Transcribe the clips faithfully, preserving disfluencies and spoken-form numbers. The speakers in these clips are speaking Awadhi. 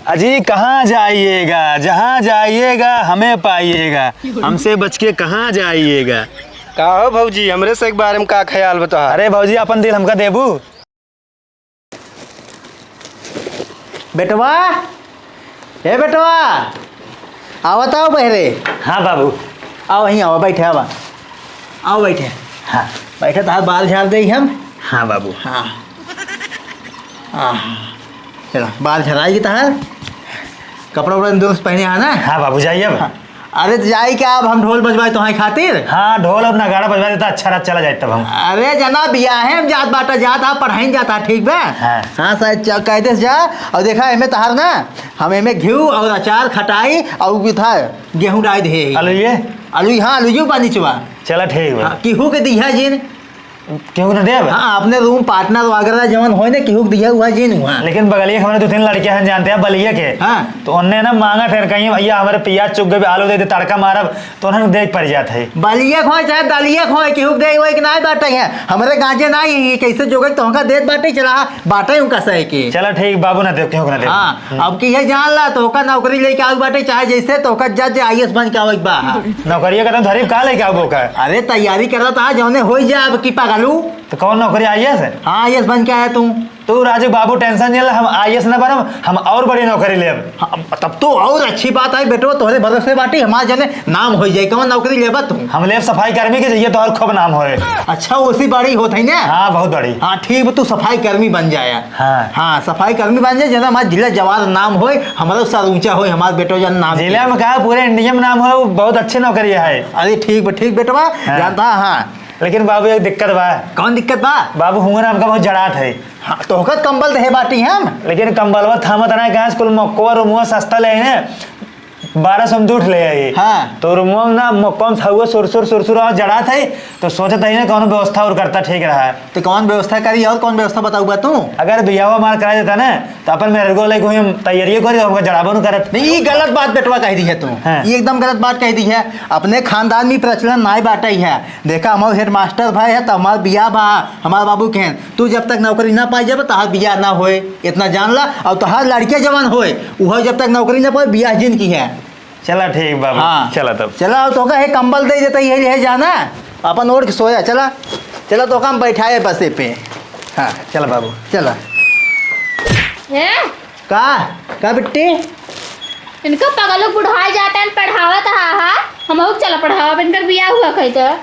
अजी, कहाँ जाइएगा, जहाँ जाइएगा, हमें पाइएगा, हमसे बच के कहाँ जाइएगा। का हो भौजी, हमरे से एक बारे में का ख्याल बा तोहार? अरे भौजी, अपन दिल हमका देबू? बेटवा, ए बेटवा, आवत आओ बहरे। हाँ बाबू। आओ, वहीं आओ, बैठे, आवा। आओ बैठे। हाँ। बैठे, तहार बाल झाड़ देई हम। हाँ बाबू। हाँ। हाँ। चला, बाल झड़ाई के तहार। कपड़ा उपड़ा दुरुस्त पहने है ना? हाँ बाबू, जाइए अब। हाँ। अरे तो जाई क्या, अब हम ढोल बजवाई तोहाई खातिर? हाँ, ढोल और नगाड़ा बजवाई देता, अच्छा रात चला जाए तब हम। अरे जना, बियाहे हम जात बाटा, जात हा, पढ़ाई जात हा, ठीक बा? हाँ। हाँ, शायद च-, कायदे से जा। और देखा, एमे तहार ना, हम एमे घिउ और अचार, खटाई और भी था, गेहूं डाल दे। अलुइये? अलुई, हाँ, अलुइयो बा निचवा। चला, ठीक बा। हाँ, केहू के दिहा जिन। केहू के ना देब? हाँ, अपने रूम पार्टनर वगैरह जवन होए ना, केहू के दिहा हुआ जिन हुआ। लेकिन बगलिए के हमरे दो तीन लड़के हैं, जानते हैं, बलिए के। हाँ। तो उनने ना मांगा थे, कहीं, "भैया, हमरे पियाज चुक गए, आलू दे दे, तड़का मारब।" तो उन्हें देख पड़ जात है। बलिए खोए चाहे दलिए खोए, केहू के दे वही के नाय बाटे है। हमरे गांजे नाय है, कैसे जोगे तोहका देत बाटे, चला बाटे उनका सहे के। चला ठीक, बाबू ना देव, केहू के ना देव। हाँ, हम्म। अब की है जान ला, तोहका नौकरी लेके आवे बाटे, चाहे जैसे तोहका जज, आईएएस बन के आवे के बा। नौकरिया का तो धरीब का लेके आबो का? अरे तैयारी करत आ, जौने होई जा अब की पागलू। तो कौन नौकरी, आईएएस है? हाँ, आईएएस बन के आया तू। तू राजू बाबू टेंशन नहीं ले, हम आईएएस ना बनब, हम और बड़ी नौकरी लेब। हाँ, तब तो और अच्छी बात है बेटो, तोहरे भरोसे बाटी, हमार जने नाम हो जाए। कौन नौकरी लेबा तू? हम लेब सफाई कर्मी के, जइया तोहर खूब नाम होए। अच्छा, उसी बड़ी होत है ना? हाँ, बहुत बड़ी। हाँ, ठीक, तू सफाई कर्मी बन जाया। हाँ। हाँ, सफाई कर्मी बन जाए, जना हमार जिला जवार नाम होए, हमारा सर ऊंचा होए, हमार बेटो जन नाम जिला में कहा, पूरे इंडिया में नाम होए, वो बहुत अच्छी नौकरी है। अरे ठीक बा, ठीक बेटवा, हाँ। जानता, हाँ। लेकिन बाबू, एक दिक्कत बा। कौन दिक्कत बा? बाबू, हुआ ना हमका बहुत जड़ात है। हाँ, तोहका कंबल देहे बाटी हम। लेकिन कंबलवा थामत ना, कहाँ से कुल मक्कवा रुमुआ सस्ता ले ने, बारह सौ में दूठ ले आई। हाँ। तो रुमुआ में ना मक्कवा में हउआ सुरसुर सुरसुर आवाज जड़ात है, तो सोचत है ना कौनो व्यवस्था और करता ठीक रहा है। तो कौन व्यवस्था करी और कौन व्यवस्था बताऊ बा तू? अगर बियाह हमार करा देता ना, तो अपन मेहरगो लेके हुई हम तैयारियों करी, हमका जड़ाबो न करत। नहीं, ये गलत बात बेटवा कह दी है तू। हाँ। ये एकदम गलत बात कह दी है। अपने खानदान में प्रचलन नाय बाटे है। देखा, हमार हेडमास्टर भाई है, तो हमार बियाह बा, हमार बाबू के हैं। तू जब तक नौकरी ना पाई जाबे, तोहार बियाह ना होए, इतना जान ला। और तोहार लड़के जवान होए, उहो जब तक नौकरी ना पाए, बियाह जिन की है। चला ठीक बाबू, हाँ। चला तब। चला, तोहका हे कंबल दे देता, ये ले जाना, अपन ओढ़ के सोया। चला, चला, तोहका हम बैठाए बसे पे। हाँ, चला बाबू। चला। ए? का? का बिट्टी? इनका पगलू बुढ़ाए जाता है, पढ़ावत हा, हा? हमहू के चला पढ़ावा, अब इनकर बियाह हुआ कही तो।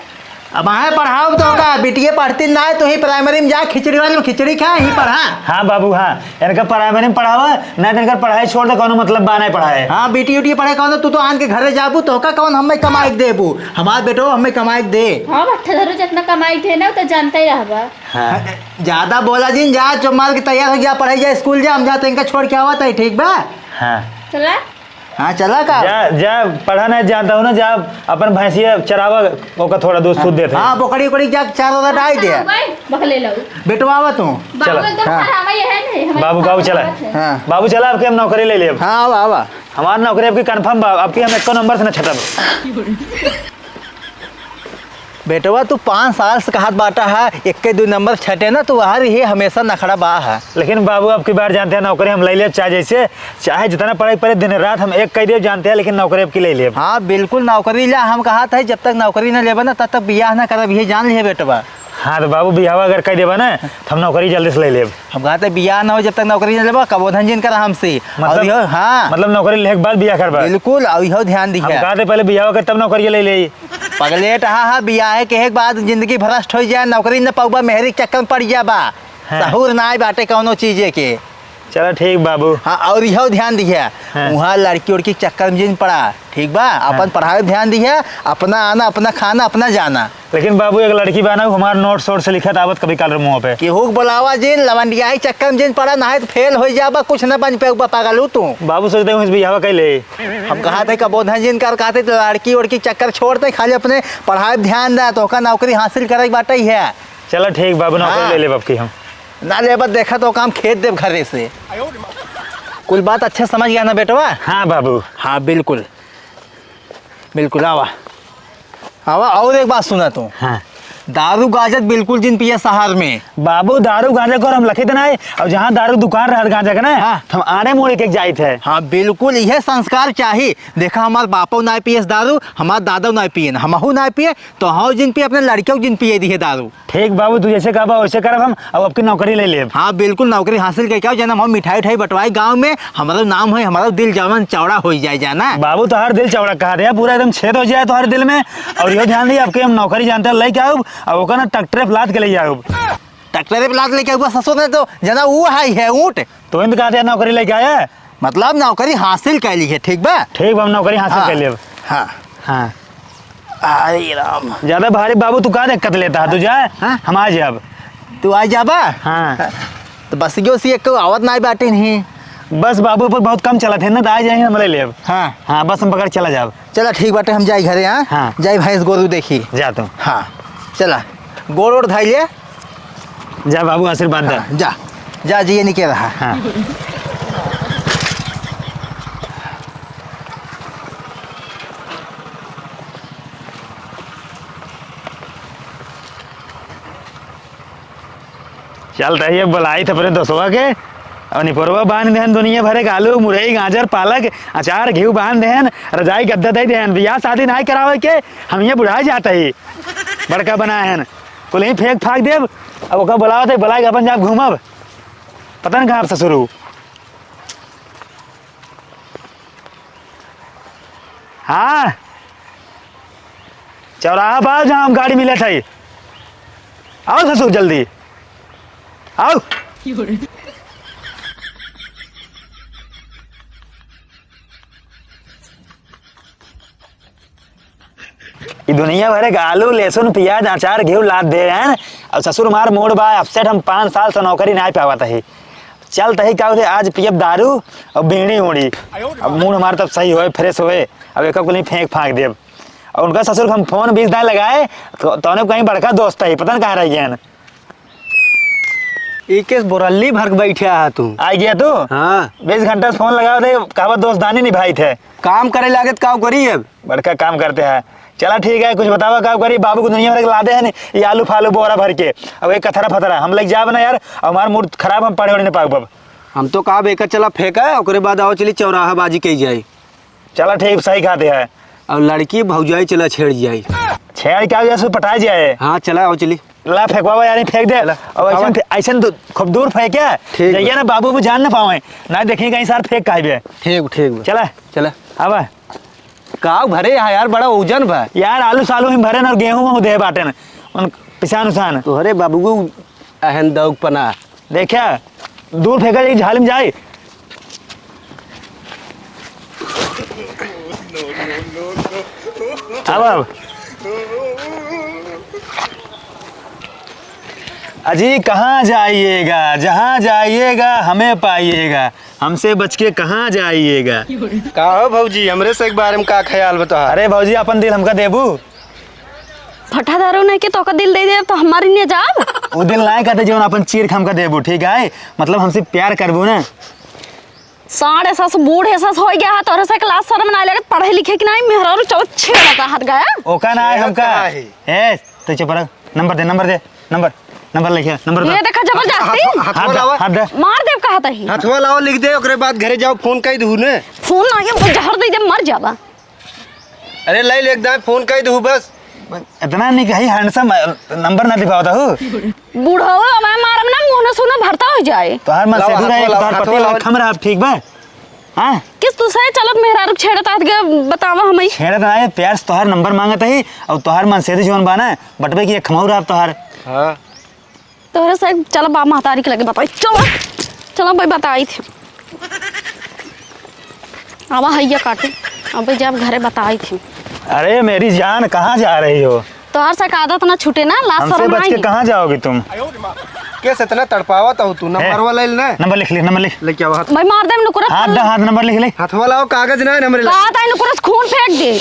अब आए पढ़ाओ तो का, बिटिये पढ़ती ना है, तो ही प्राइमरी में जा, खिचड़ी वाली में खिचड़ी खा, ही पढ़ा। हाँ बाबू, हाँ, इनका प्राइमरी में पढ़ावा, ना तो इनकर पढ़ाई छोड़ दे, कौनो मतलब बा नहीं पढ़ाए। हाँ, बिटी उटी पढ़े कौनो, तू तो आन के घरे जाबू, तो का कौन हमें कमाई के देबू? हमार बेटो हमें कमाई के दे। हाँ, भट्ठा धरो, जितना कमाई के दे ना, तो जानते ही रहबा। हाँ। ज्यादा बोला जिन, जा, चुप मार के तैयार हो, जा, पढ़े जा, स्कूल जा, हम जाते इनका छोड़ के आवत है, ठीक बा? हाँ। चला। हाँ, चला का? जा, जा, पढ़ा नहीं जानता हूँ ना, जा, अपन भैंसिया चरावा, ओका थोड़ा दूध सूध देते हैं। हाँ, बोकड़ी, ओकड़ी जा, चार वाला डाल दे। भाई, बकले लो। बेटवा आवा तू। बाबू चला। एकदम हाँ। हरामा ये है नहीं, हमारे बाबू, बाबू पापा चला। बात है। हाँ। बाबू चला, आपके हम नौकरी ले लेब। हाँ, आवा, आवा। हमार नौकरी आपकी कंफर्म बा, आपकी हम एको नंबर से ना छटब। बेटवा, तू पाँच साल से कहत बाटा है, इक्के दो नंबर छटे ना, तू हर ही हमेशा नखड़ा बा है। लेकिन बाबू, अब की बार जानते हैं, नौकरी हम ले लेब, चाहे जैसे, चाहे जितना पढ़े पड़े, दिन रात हम एक कह देब, जानते हैं, लेकिन नौकरी अब की ले लेब। हाँ, बिल्कुल, नौकरी ला हम कहत है, जब तक नौकरी न लेबा ना, तब तक बियाह ना करब, ये जान लिहे बेटवा। हाँ, तो बाबू, बियाह अगर कह देबा ना, तो हम नौकरी जल्दी से ले लेब। हम कहते बियाह ना हो, जब तक नौकरी न लेबा, कबो धन जिन करा हमसे। मतलब, और यो, हाँ। मतलब, नौकरी लेके बाद बियाह करबा? बिल्कुल, और यो ध्यान हम दिया। कहते पहले बियाह कर, तब नौकरी ले ले। पगलेट, हाँ, हाँ, बियाहे के एक बाद जिंदगी भ्रष्ट हो जाए, नौकरी न पाउबा, मेहरी के चक्कर में पड़ जाबा। हाँ। सहूर ना आए बाटे कौनो चीजे के। चला ठीक बाबू। हाँ, और इहो ध्यान दिहे, हाँ। वहाँ लड़की उड़की के चक्कर में जिन पड़ा, ठीक बा? अपन हाँ। पढ़ाई पे ध्यान दिहे, अपना आना, अपना खाना, अपना जाना। लेकिन बाबू, एक लड़की बा ना, उ हमार नोट सोट से लिखत आवत कभी काल रे मुँह पे। केहू के बोलावा जिन, लवंडियाई चक्कर में जिन पड़ा, नाहीं तो फेल हो जाबा, कुछ न बन पेउबा, पागल हो तू। बाबू सोचते हैं, इस बियाह कैले। हम कहत है कबो धन जिन कर, कहते तो लड़की उड़की चक्कर छोड़ते, खाली अपने पढ़ाई पे ध्यान दे, तोहका नौकरी हासिल करे के बाटे ही है। चला ठीक बाबू, नौकरी हाँ। ले लेब अब की हम। ना लेबा, देखा तो काम खेत देब घरे से। कुल बात अच्छे समझ गया ना बेटवा? हाँ बाबू। हाँ, बिल्कुल। बिल्कुल, आवा। आवा, और एक बात सुना तू। हाँ। दारू गांजा बिल्कुल जिन पिए शहर में। बाबू, दारू गांजा को हम लखित नाहीं, अउर जहाँ दारू दुकान रहत गांजा के ना, हाँ। हम आड़े मुड़े के जाइत है। हाँ, बिल्कुल, इहे संस्कार चाही। देखा, हमार बापो नाहीं पिए दारू, हमार दादो नाहीं पिए, हमहू नाहीं पिए, तो हम जिन पिए, अपने लड़कियों जिन पिए दिहे दारू। ठीक बाबू, तू जैसे कहबा वैसे करब हम, अब आपकी नौकरी ले लेब। हाँ, बिल्कुल, नौकरी हासिल करके आओ, जना हम मिठाई उठाई बंटवाई गाँव में, हमारा नाम है, हमारा दिल जवन चौड़ा हो जाए, जाना। बाबू, तोहार दिल चौड़ा कहा दे, पूरा एकदम छेद हो जाए तोहार दिल में। अउर यो ध्यान रही, आपके हम नौकरी जानते हैं, लेके आउब, अब ओकर ना ट्रैक्टर पे लाद के ले आउब। ट्रैक्टर पे लाद लेके आउब, ससुर ने तो जना वो हाई है ऊँट। तो इंद कहा दे नौकरी लेके आया? मतलब नौकरी हासिल कर ली है, ठीक बा? ठीक बा, हम नौकरी हासिल हाँ, कर लेब। हाँ। हाँ। अरे राम। ज्यादा भारी बाबू, तू का दिक्कत लेता है? तू जा, हाँ? हम आ जाब। तू आ जाबा? हाँ। तो बस यो सी एक आवत नाई बाटे नहीं। बस बाबू पर बहुत कम चलत है ना, तो आ जाए, हम ले लेब। हाँ। हाँ, बस हम पकड़ चला जाब। चला ठीक बाटे, हम जाई घरे, हाँ? हाँ। जाई भैंस गोरू देखी। जा तू। हाँ। चला। गोड़ ओड़ धाई ले। जा बाबू, आशीर्वाद दे। हाँ, जा। जा, जिए निके रहा। हाँ। चल तही, अब बुलाई थे अपने दोस्तवा के। अब निपोरवा बांध देहन, दुनिया भरे के आलू, मुरई, गाजर, पालक, अचार, घिउ बांध देहन, रजाई गद्दा दे देहन। बियाह शादी नाई करावे के, हम ये बुढ़ाई जात ही। बड़का बनाए हन, कुल ही फेंक फाक देब। अब ओका बुलावत है, बुलाए के अपन जाब घूमब। पता न कहाँ ससुर हूँ। हाँ, चौराहा पर आओ, जहाँ हम गाड़ी मिलत है। आओ ससुर, जल्दी आओ। ई दुनिया भरे के आलू, लहसुन, पियाज, अचार, घिउ लाद दे हैं। अब ससुर मार मूड बा अपसेट, हम पाँच साल से नौकरी नाई पावत ही। चल तही का होते, आज पियब दारू और बीड़ी उड़ी। अब मूड हमार तब सही होए, फ्रेश होए, अब एक कुल फेंक फांक देब। और उनका ससुर हम फोन बीस दाएँ लगाए, तो तौने कहीं बड़का दोस्त है, पता न कहाँ रह गए हैं। ई केस बोरल्ली भर के बैठे आ तू? आ गया तू? हाँ। बीस घंटा से फोन लगाओ थे, कहवा दोस्तानी निभाई थे। काम करे लागे त काव करी अब? बड़का काम करते हैं। चला ठीक है, कुछ बतावा काव करी, बाबू को दुनिया भर के लादे हैं नी, ये आलू फालू बोरा भर के। अब एक कथरा फतरा, हम लग जाब ना यार, अब हमार मूड खराब, हम पढ़े उढ़े नहीं पाउब अब। हम तो कहा बेकर चला फेंका, ओकरे बाद आओ चली चौराहा बाजी कही जाए। चला ठीक, सही कहते हैं। अब लड़की भौजाई चला छेड़ जाई। छेड़ क्या, जैसे पटा जाए। हाँ, चला, आओ चली। ला, फेंकवावा यार, फेंक दे। चला, अब ऐसन फेंकवा। फे-, ऐसन दू-, खूब दूर फेंके। ठीक जाइए बा। ना, बाबू भी जान ना पावे। ना देखिए कहीं सार फेंक काहे बे। ठीक, ठीक बा। चला। चला। आवा। काव भरे है यार, बड़ा ओजन बा। यार, आलू सालू ही भरे ना और गेहूं में दे बाटे ना। उन पिसान उसान। तोहरे बाबू को अहन दौक पना। देखा, दूर फेंका जाई, झाली में जाई। अब, अब। अजी, कहाँ जाइएगा? जहाँ जाइएगा, हमें पाइएगा। हमसे बच के कहाँ जाइएगा? का हो भौजी, हमरे से एक बारे में का ख्याल बता? अरे भौजी, अपन दिल हमका देबू? फटा दारू नहीं के तोका दिल दे देब तो हमारी नहीं जाब? वो दिल नाय कहते जौन अपन चीर के हमका देबू, ठीक है? मतलब हमसे प्यार करबू ना? साढ़े सस बूढ़े सस हो गया है, तोरे से क्लास शर्म ना लगे, पढ़े लिखे कि नहीं, मेहरारू चौथ छेड़ा का हाथ गया। ओका ना है छेड़ा हमका। का है? ए, तू चुप रह, नंबर दे, नंबर दे, नंबर, नंबर लिखे, नंबर दे। ये देखा जबरदस्ती। हाथ, हाथ, हाथ दे, लावा। हाथ दे। मार देब कहा तही। हथवा लाओ, लिख दे, ओकरे बाद घरे जाओ, फोन कई दू ने। फोन ना, ये जहर दे दे, मर जाबा। अरे, ले ले, एक दाएं फोन कई दू बस। इतना नहीं कही, handsome, नंबर ना दिखावता हूँ। बुढ़ाओ, मैं मारब ना, मुंह ना सुनो, भरता हो जाए। तोहार मन लावा, से दूर है, हाथवा लावा, तोहार हाथवा पति लावा। लखम रहा, ठीक बा? हाँ? किस तू से चलत मेहरारू छेड़त आत के बतावा हमें। छेड़त ना है, प्यार से तोहार नंबर मांगत है, और तोहार मन से जौन बा ना, बटवे की एक खमौर आप तोहार। हाँ। तोहरे से चल बा महतारी के लगे बताई, चल, चल भाई बताई थे। अब हैया काटे, अब जब घरे बताई थे। अरे मेरी जान, कहाँ जा रही हो? तोहर से का आदत ना छूटे ना, लाज हमसे शरम बच के आई। कहाँ जाओगी तुम? केस इतना तड़पावत हो तू, नंबर वाला ले ना। नंबर लिख ले, नंबर लिख। लेके आओ हाथ। भाई मार दे नुकुरस। हाथ दा, हाथ नंबर लिख ले। हाथ वाला आओ, कागज ना है, नंबर ले। कहा था नुकुरस खून फेंक दे।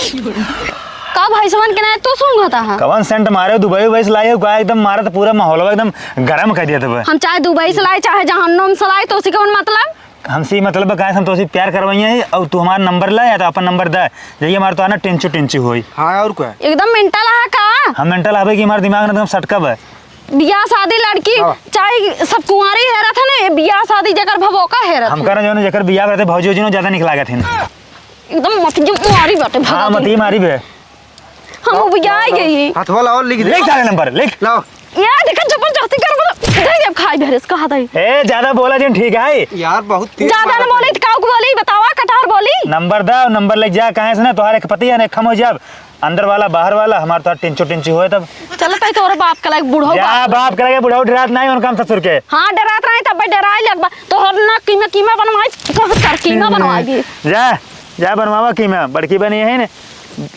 का भैंसवन के नाई तू सूंघत हा? कवन सेंट मारे हो? दुबई उबई से लाए हो का? एकदम मारत पूरा माहौलवा एकदम गरम कर दिया तब। हम चाहे दुबई से लाए, चाहे जहन्नुम से लाए, तो उसी कवन मतलब? हमसे ई मतलब बा, काहे से हम तोसे प्यार करवाइए ही, और तू हमार नंबर ला या तो अपन नंबर दे, जइए हमार तो आना टेंचू टेंचू होई। हाँ, और का? एकदम मेंटल हा का? हम मेंटल हवे कि हमार दिमाग ना एकदम सटका बा। बियाह शादी लड़की, हाँ। चाहे सब कुंवारी हेरत है ना, ये बियाह शादी जेकर भवो का हेरत है। हमका ना जो ना जेकर बियाह रहते भौजी वौजी ना ज्यादा निक लागत है ना। एकदम मतिया मारी बाटे, हाँ, भगा दे। मतिया मारी बे। हम लाओ, उबियाई लाओ, गई। हथवा लाओ, लिख दे। लिख सारे नंबर, लिख। लाओ। ये देखा जबरदस्ती कर बोला, दे दे खाई भैंस कहा दे। ए, ज्यादा बोला जिन ठीक है। यार, बहुत तेज ज्यादा मारा ना था। बोली तो काऊ को बोली, बतावा कटार बोली। नंबर दा, नंबर ले जा, कहाँ से ना तोहार एक पति है ना, एक हम हो जाब। अंदर वाला, बाहर वाला, हमार तो टिंचो टिंची होए तब। चल तई तोरे बाप का लायक बूढ़ो जा, बाप। बाप का लायक बूढ़ो डरात नहीं उनका हम ससुर के। हाँ, डरात नहीं तब डराई लगबा। तोहर ना कीमा, कीमा बनवाई, तोहर कीमा बनवाई। जा, जा बनवावा कीमा, बड़की बनी है ने।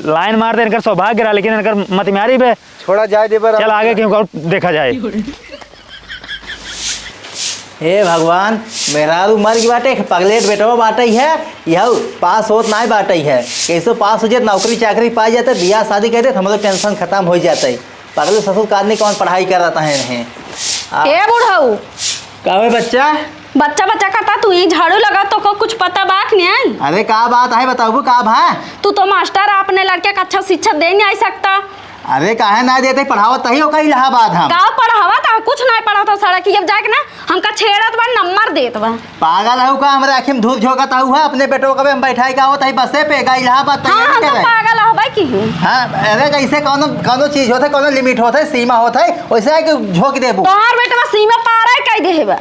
लाइन मार दे, इनकर सौभाग्य रहा, लेकिन इनकर मत मारी बे। छोड़ा जाए दे बर। चल आगे क्यों और देखा जाए। हे भगवान, मेहरारू मर गई बाटे, पगलेट बेटवा बाटे है, यह पास होत नाय बाटे है। कैसे पास हो जात, नौकरी चाकरी पाई जाते, बियाह शादी कर देत, हमरो टेंशन खत्म हो जाते। पगले ससुर का आदमी कौन पढ़ाई कर रहा है नहीं? आ- ए बुढ़ऊ। का हुए बच्चा? बच्चा, बच्चा करता तू ही झाड़ू लगा तो को कुछ पता बा कि नहीं? अरे का बात है, बताबू का भा? तू तो मास्टर अपने लड़के का अच्छा शिक्षा दे नहीं सकता। अरे काहे ना देते, पढ़ावत तही ओका इलाहाबाद हम। का पढ़ावत है? कुछ नहीं पढ़ावत है, सड़क जब जाके ना हमका छेड़त बा, नंबर देत बा। पागल है का? हमरे आँखी में धूल झोंकत है, अपने बेटो का भी हम बैठाई का होत है बसे पे, का इलाहाबाद हाँ, तैयारी हम तो करे। पागल है भाई की। हाँ, अरे कैसे कौनो, कौनो चीज होत है, कौनो लिमिट होत है, सीमा होत है, वैसे है कि झोंक देबू। तोहार बेटवा सीमा पार है कह देहे बा।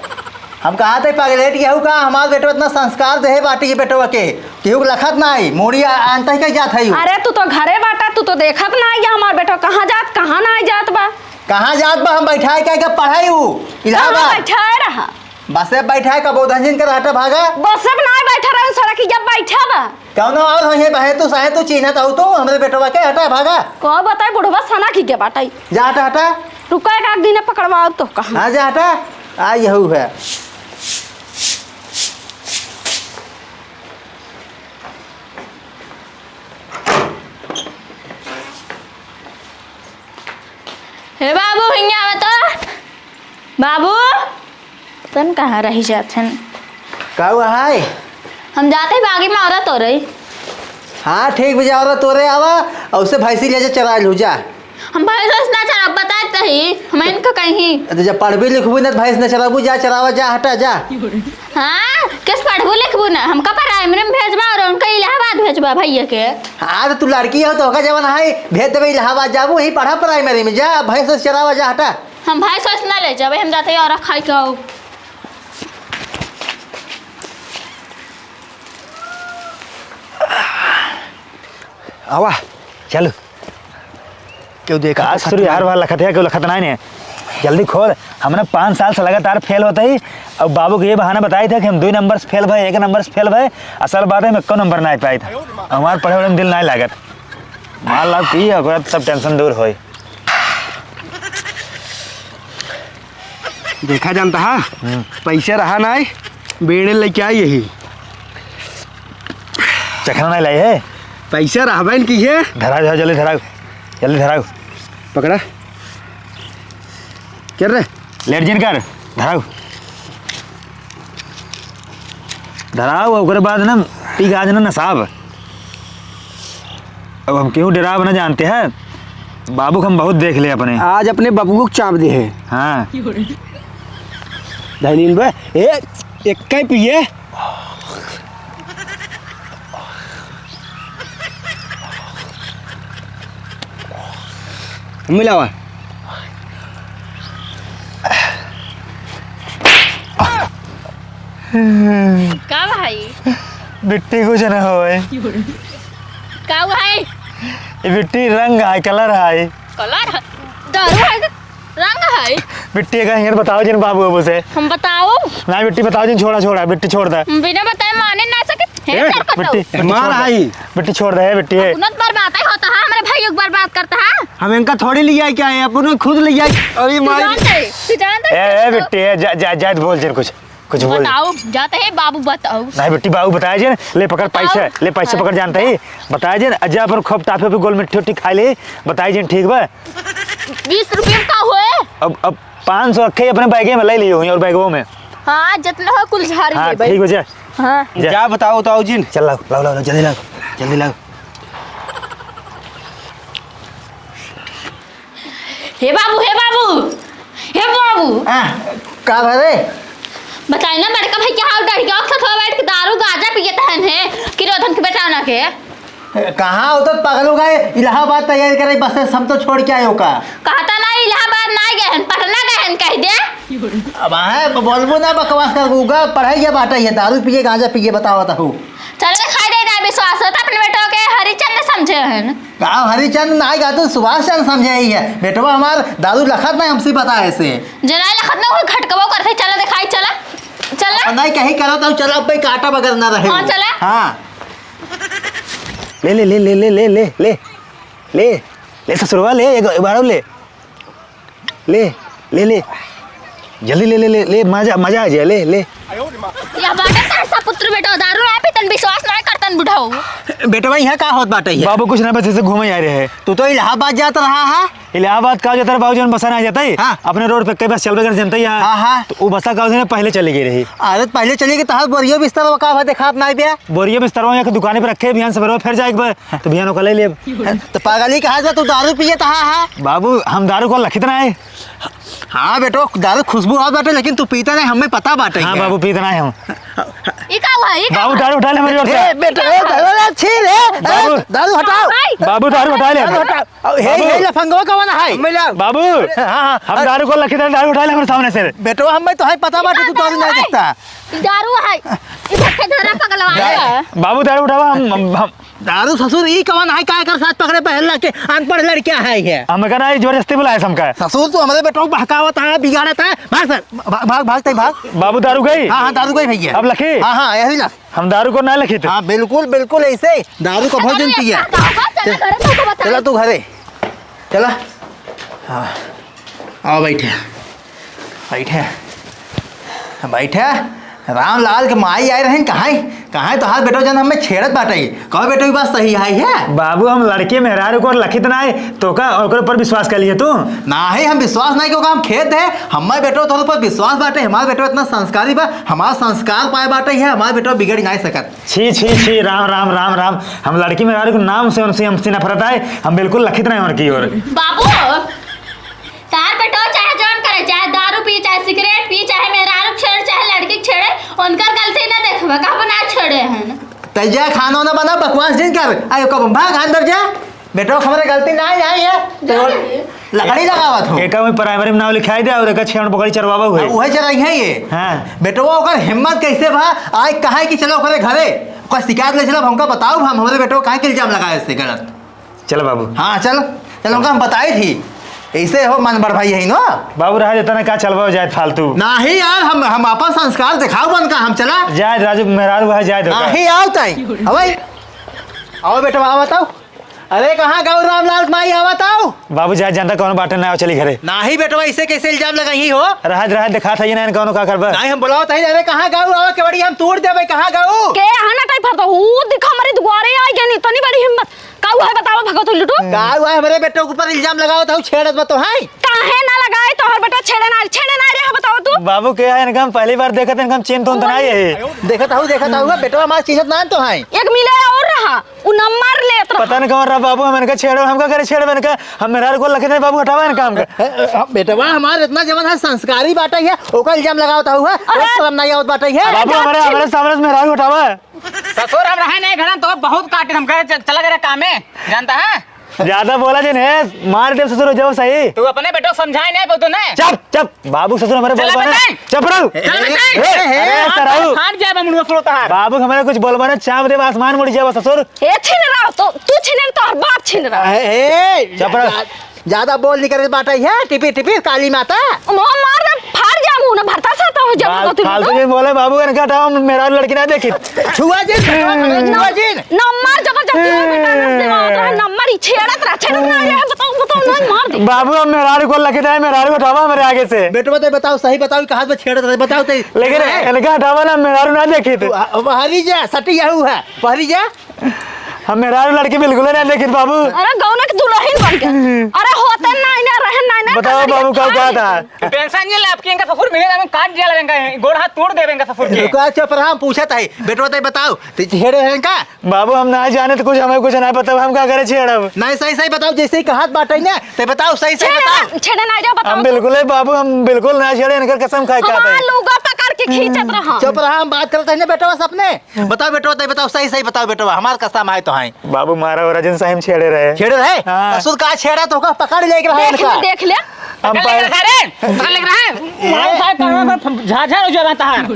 हम कहा थे पगलेट यहू का, हमार बेटवा इतना संस्कार देहे बाटी ये बेटवा के, केहू के लखत ना आई, मूड़ी आ-, आनता ही कहीं जात है यू। अरे तू तो घरे बाटा, तू तो देखत ना आई हमार बेटवा कहाँ जात, कहाँ ना जात बा। कहाँ जात बा? हम बैठाए के, के पढ़ाई ऊ कहाँ इलाहाबाद। बैठाए रहा? बसे बैठाए का बोधन जिन के रहता भागा। बसे ना बैठा रहा, सड़क जब बैठा बा। कौनो और हो ये बहे तू, साहे तू चीन्हत हो तू, हमरे बेटवा के हटा भागा। को बताई बुढ़वा सना की के बाटाई। जा हटा, हटा। रुका एक आध दिन पकड़वाओ तो कहाँ। हाँ, जा हटा। आ यहू है। हे बाबू, हिंगे आवा तो। बाबू, तन कहाँ रही जात हन? का हुआ है? हम जाते ही बागी में औरत हो रही। हाँ, ठीक बा, जा औरत हो रही, आवा, और उसे भैंसी ले जा, चरा लू जा। हम भैंस वैस ना चराब, बताए तही, हम इनका कहीं। तो जब पढ़बी लिखबू ना, तो भैंस ना चराबू, जा चरावा, जा, हटा, जा। हाँ, किस पढ़बू लिखबू ना, हमका प्राइमरी में भेजबा और उनका इलाहाबाद भेजबा भैया के। हाँ, तो तू लड़की हो, तो ओका जवन है, भेज देबे इलाहाबाद, जाबू, वहीं पढ़ा प्राइमरी में, जा, भैंस वैस चरावा, जा, हटा। हम भैंस वैस ना ले जाबे, हम जाते ही और खाई के आओ। आवा, चल। केहू देखा का तो ससुर यार, वाला लखत है, केहू लखत नाई ने। जल्दी खोल, हमने पाँच साल से लगातार फेल होते ही, अब बाबू के ये बहाना बताई था कि हम दुई नंबर से फेल भए, एक नंबर से फेल भए, असल बात है, हम एको नंबर नाई पाई था। हमार पढ़े वढ़े में दिल नाई लागत। मार लाओ की, ओकरा सब टेंशन दूर होई। देखा जानता हा, हम्म। पैसे रहा नाई, बेड़े लेके आई यही। चखना नाई लाई है? पैसे रहबे न की है? धराओ, धराओ, जल्दी धराओ, जल्दी धराओ। पकड़ा। क्या रे? लेट जिन कर, धराओ। धराओ, ओकरे बाद ना, पी के आज ना नसाब। अब हम केहू डेराब ना जानते हैं, बाबू के हम बहुत देख ले अपने। आज अपने बाबू को चाप दे है। हाँ। धनीन बे, ए, एक कई पिए। मिलावा। का भाई? बिट्टी कुछ ना होए। का भाई? ये बिट्टी रंग है, कलर है। कलर है? दारू है? रंग है। बिट्टी का हिंगर बताओ जिन बाबू बाबू से। हम बताओ? ना बिट्टी बताओ जिन, छोड़ा, छोड़ा, बिट्टी छोड़ दे। बिना बताए माने ना सके। हे ए, सर को बिट्टी, तो। बिट्टी मार छोड़ दे। आई। बिट्टी छोड़ दे, बिट्टी है। अपनों तो बर्बाद ही होता है, हमारे भाइयों को बर्बाद करता है। हम इनका थोड़ी ले आई क्या है, अपनों खुद ले आई। अरे तू मार। जानते, तू जानते ए, ए, बिट्टी है, जा, जा, जा, बोल जिन कुछ। कुछ बोल। बताओ, जाते हैं बाबू, बताओ। नहीं बेटी, बाबू बताए जे, ले पकड़ बताओ। पैसे, ले पैसे हाँ। पकड़ जानते ही। बताए जे, अजय अपन खूब टाफी ओफी गोल मिट्टी उट्टी खाए ले, बताए जे, ठीक बा? बीस रुपये में का होए? अब, अब पाँच सौ रखे अपने बैगे में, ले लियो और बैगों में। हाँ, जितना हो कुल झाड़ हाँ, लेबे। ठीक हो जा। हाँ। जा। जा बताओ तो आओ जिन। चल लाओ, लाओ, लाओ, लाओ, जल्दी लाओ, जल्दी लाओ। हे बाबू, हे बाबू, हे बाबू। आ, का भा रे? बताई ना, बड़का भाई के हाल डर गया, साथ बैठ के दारू गांजा पियत हन है, किरोधन के बेटा ना के। कहाँ हो तो पगलू गए, इलाहाबाद तैयारी करे, बस से हम तो छोड़ के आए हो का? कहता ना इलाहाबाद ना गए हन, पटना गए हन, कह दे। अब आहे, ब-, बोलबो ना बकवास कर, उगा पढ़ाई के बाटा ये, दारू पिए, गांजा पिए, बताओ तो हो। चल के खाई दे, ना विश्वास होता, अपने बेटवा के हरिचंद समझे हन। गाँव हरिचंद ना आएगा तो सुभाष चंद्र समझे ही है। बेटवा हमार दारू लखत ना हमसे बताए से। जना लखत ना कोई घटकबो करते, चला दिखाई, चला। चला। अब नहीं कहीं करो तो चला, अब भाई काटा बगैर ना रहे। हाँ, चला। हाँ। ले, ले, ले, ले, ले, ले, ले, ले। ले, ले ससुरवा, ले, एक, एक बार और ले। ले, ले, ले। जल्दी ले, ले, ले, ले, मजा, मजा आ जाए, ले, ले। या बाटे तार सा पुत्र बेटा, दारू ना पीतन, विश्वास ना करतन बुढ़ाऊ। बेटवा, यहाँ का होत बाटे ये? बाबू, कुछ ना, बस ऐसे घूमे आ रहे हैं। तू तो इलाहाबाद जात रहा है। इलाहाबाद का जाता रहा बाबू, जौन बसा ना जाता ही। हाँ। अपने रोड पे कई बस चलबे कर जनता ही है। हाँ, हाँ। तो वो बसा का उसने पहले चली गई रही। अरे, पहले चली गई, तहार बोरियो बिस्तर का भा देखात ना बे? बोरियो बिस्तर वहाँ एक दुकान पे रखे, बिहान सवेरे फिर जाए एक बार। तो बिहान ओका ले लेब। तो पागल ही कहा जा, तू दारू पिए तहा है? बाबू, हम दारू को लखित ना है। हाँ बेटो, दारू खुशबू आवत बाटे, लेकिन तू पीता नहीं, हमें पता बाटे हाँ क्या? बाबू, पीता नहीं हम। ई का हुआ? ई का बाबू, हुआ? दारू उठा ले हमारी ओर से। ए बेटो, ए दारू ना छीन, ए, ए, बाबू। दारू हटाओ। भाई। बाबू, दारू उठा ले। दारू हटाओ। अब हे, बाबू। हे लफंगवा कौन है? मिला। बाबू, हाँ, हाँ, हम अरे। दारू को लखित है, दारू उठा ले हमारे सामने से। बेटो, हमें तो है पता बाटे, तू दारू नहीं देखता। ई दारू है, ई धक्के धरा पगलवा है। बाबू, दारू उठावा, हम, हम, हम दारू ससुर, ई कवन है, का एकर साथ पकड़े पहल के अनपढ़ लड़किया है ये? हम कहना है, जबरदस्ती बुलाए हमका। ससुर, तू हमारे बेटो को बहकावत है, बिगाड़त है। भाग सर, भाग, भाग, भाग, तई भाग। बाबू, दारू गई? हाँ, हाँ, दारू गई भैया। अब लखी? हाँ, हाँ, यही ना। हम दारू को ना लखी थे। हाँ, बिल्कुल, बिल्कुल ऐसे ही। दारू को भोजन पिया। चला, चला, घरे तो बता। चला तू घरे। चला। हाँ। आओ बैठे। बैठे। बैठे। रामलाल के माई आए रहन, कहाँ है? कहाँ है तोहार बेटो जन हमें छेड़त बाटे? कहो बेटो, ई बात सही है, है? बाबू, हम लड़के मेहरारू को लखित ना है, तो का ओकर ऊपर विश्वास कर लिए तू? नाही, हम विश्वास नाही, क्योंकि हम खेत है, हमारे बेटो तोहर ऊपर विश्वास बाटे, हमारे बेटो इतना संस्कारी बा, हमारा संस्कार पाए बाटे है, हमारे बेटो बिगड़ नहीं सकत। छी, छी, छी, राम, राम, राम, राम। हम लड़की मेहरारू के नाम से उनसे, हमसे नफरत आए। हम बिल्कुल लखित नहीं उनकी ओर। बाबू, तार बेटो चाहे जौन करे, चाहे दारू पी, चाहे सिगरेट पी, चाहे मेहरारू छेड़, चाहे लड़की छेड़े, उनकर गलती ना देखबा, कहबो ना छेड़े हन। तै जा खाना वाना बना, बकवास जिन कर। आयो कब भाग अंदर जा। बेटो, हमरे गलती ना आई, आई है। तो जा रे। लकड़ी लगावत हो। एका में प्राइमरी में नाम लिखाई दे और एका छेड़ बकरी चरवावा हुए। हाँ, उहे चराई है ये। हाँ। बेटवा, ओकर हिम्मत कैसे भा? आज कहा है कि चलो ओकरे घरे, ओकर शिकायत ले चलो, हमका बताओ, हम हमरे बेटवा काहे के इल्जाम लगाए इससे गलत? चलो बाबू। हाँ, चल, चल, हमका हम बताई थी। ऐसे हो मन बढ़ भाई यही नो। बाबू, रहा देता ना, का चलवा जाए फालतू। नाही यार, हम, हम अपन संस्कार दिखाओ बन का, हम चला। जाए राजू, मेहरारू है, जाए दो का। नाही आओ ताई। अबे, आओ बेटवा, आओ बताओ। अरे, कहाँ गौ रामलाल माई, आवत आओ। बाबू, जा, जनता कौनो बाटे ना, चली घरे। नाही बेटवा, इसे कैसे इल्जाम लगाई हो? रहत, रहत, दिखात है ये ना, कौनो का करबा। नाही, हम बुलावत है, अरे, कहाँ गौ, आवा केवड़ी, हम तोड़ देबे, कहाँ गौ? के यहाँ ना टाइप हरता, हू दिखा, हमारे दुआरे आई गया, इतनी बड़ी हिम्मत। का हुआ है, बतावा, भगवत लुटू। का हुआ है, हमरे बेटो के ऊपर इल्जाम लगावत हो, छेड़त बा तो है? काहे ना लगाए, तोहर बेटा छेड़े ना, छेड़े ना रे, बतावा तू। बाबू, के है इनका, हम पहली बार देखत, इनका हम चिन्हत तो ना है। देखत हो, देखत हो, बेटवा हमार चिन्हत ना तो है। एक मिले और रहा। उ नंबर लेत रहा। पता नहीं कौन रहा बाबू, हम इनका छेड़ो, हमका करे छेड़ो इनका, हम मेहरारू को लखे नहीं बाबू, हटावा इनका हमका। ए, ए, ए, बेटवा हमार इतना जवन है संस्कारी बाटे है, ओकर इल्जाम लगावत हुआ, अरे! शर्म नहीं आवत बाटे है। बाबू, हमारे, हमारे सामने से मेहरारू हटावा। ससुर, हम रहे नहीं घर में, तो बहुत काटे, हम कहे, "चल, चला गया काम में, जानता है?" ज्यादा बोला जिन है, मार दे ससुर, हो जाओ सही। तू अपने बेटो समझाए नहीं, बोल तू नहीं। चुप, चुप। बाबू ससुर हमारे चला बोलबा ना। बेटा। चुप रहो। चला बेटा। ए, ए, ए, ए, अरे, सराऊ। फाट जाए बा मुड़वा सुनो तहार। बाबू हमारे कुछ बोलबा ना, चाप दे आसमान मुड़ जाए ससुर। ए, छीन रहा तो, तू छीन रहा, तोहर बाप छीन रहा। ए, ए, चुप रहो। ज्या-, ज्यादा बोल नहीं करे बाटा है, टिपी टिपी काली माता। मार दे, फाड़ जा मुंह ना, भरता सा तो हो जा, बात तो तू फालतू तो। के बोले बाबू, इनका हटाओ, मेरा लड़की ना देखी। छुआ जी, छुआ जी। नंबर जबरदस्ती हो बेटा, नस देवा होता है, नंबर ही छेड़त रहा, छेड़त रहा, ये बताओ, बताओ ना। मार दे। बाबू, हम मेहरारू को लगे जाए, मेहरारू हटावा हमरे आगे से। बेटवा, ते बताओ, सही बताओ, कहाँ पे छेड़त रहे, बताओ ते। लेकिन ए? इनका हटावा ना, मेहरारू ना देखी थे। तू, आ, बाहरी जा, सटी यहू है, बाहरी जा। हम मेहरारू लड़की बिल्कुल ना देखी बाबू। अरे, गौना के दुल्हन बन के। अरे, होते ना, इन्हें रहन ना, ना, बताओ कहाँ बाबू, का, का था? टेंशन नहीं ले, आपके इनका ससुर मिले ना, काट दिया लेंगे, गोड़ हाथ तोड़ देवे इनका ससुर के। रुको, चुप रहा, हम पूछत है। बेटवा, ते बताओ, ते छेड़े हैं का? बाबू, हम ना जाने तो कुछ, हमें कुछ ना पता, हम का करे छेड़ब? नहीं, सही सही बताओ, जैसे ही कहत बाटे ना, ते बताओ, सही सही छेड़े बताओ। ना, छेड़े ना जाओ, बताओ हम तो। बिल्कुल है बाबू, हम बिल्कुल ना छेड़े, इनकर कसम खाए के हमार आते हैं। लुगा पकड़ के खींचत रहा। चुप रहा, हम बात करत है ना बेटवा से अपने। बताओ बेटवा, ते बताओ, सही सही बताओ बेटवा, हमार कसम आए तो हैं। बाबू, मारा हो रजन साहिम छेड़े रहे। छेड़े रहे? हाँ। ससुर का छेड़ा तो का पकड़ लेके रहा देख ले, इनका। देख ले। हम पकड़ लेके पाए रहा रे, पकड़ लेके रहा है। मारो साहब, कहाँ पर झाझा हो जावा तहार।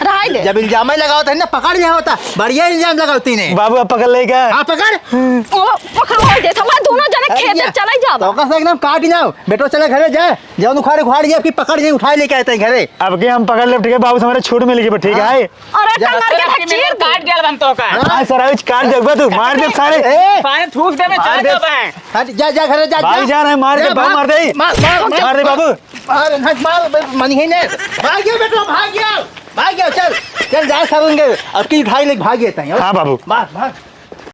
रहाई दे। जब इल्जाम ही लगावत है ना, पकड़ लिया होता, बढ़िया इल्जाम लगावती ने। बाबू, आप पकड़ ले क्या? हाँ, पकड़। ओ, पकड़वा देत, हम दोनों जने अरे खेत भैया, चले जाब। तो का से एकदम काट जाओ, बेटो चले घरे जाए, जाओ उखाड़ उखाड़ के आपकी पकड़ के उठाए लेके आते हैं घरे। अब के हम पकड़ ले, ठीक है बाबू, हमारे छूट मिल गई, ठीक है? हाँ। अरे जा। टंगर के अरे, धक चीर दे। काट दिया हम तो का। हाँ। हाँ, सर, आज काट दे, तू मार दे सारे। ए, सारे थूक दे, मार चले दे। जाब हैं। हट, जा, जा, घरे जा, भाग जा। जा रहे, मार दे, जा, बाबू, भाग। मार दे। मार, मार, मार। मार दे, बाबू। मार, मार, मार, मार, मनी है ने। भाग गया बेटा, भाग गया। भाग गया, चल। चल, जा, सर, उनके, अब की उठाई लेके भाग गया तैं, हाँ, बाबू। मार, मार।